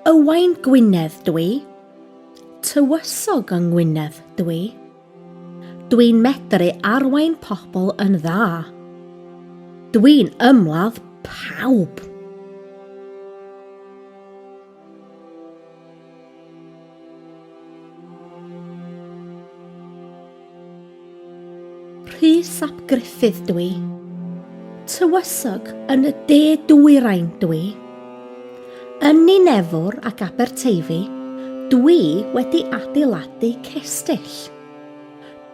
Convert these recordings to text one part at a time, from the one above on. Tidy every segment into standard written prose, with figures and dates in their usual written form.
Ywain Gwynedd dwi. Tywysog yng Ngwynedd dwi. Dwi'n medru arwain pobl yn dda. Dwi'n ymladd pawb. Rhys ap Gruffydd dwi. Tywysog yn y de dwyrain dwi. Yn Ninefwr ac Aberteifi, dwi wedi adeiladu cestyll.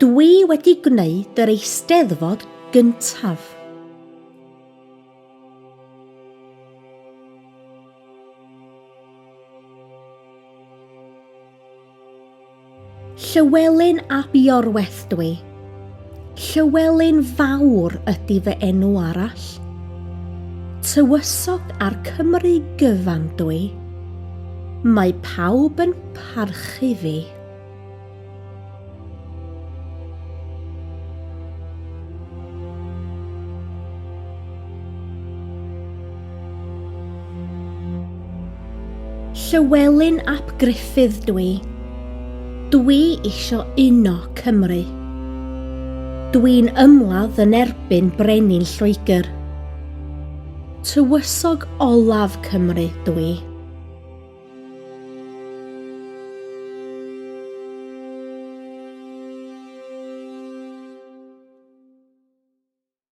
Dwi wedi gwneud yr Eisteddfod gyntaf. Llywelyn ap Iorwerth dwi. Llywelyn Fawr ydy fy enw arall. Tywysog ar Cymru gyfan dwi. Mae pawb yn parchu fi. Llywelyn ap Gruffydd dwi. Dwi isio uno Cymru. Dwi'n ymladd yn erbyn Brenin Lloegr. Tywysog olaf Cymru dwi.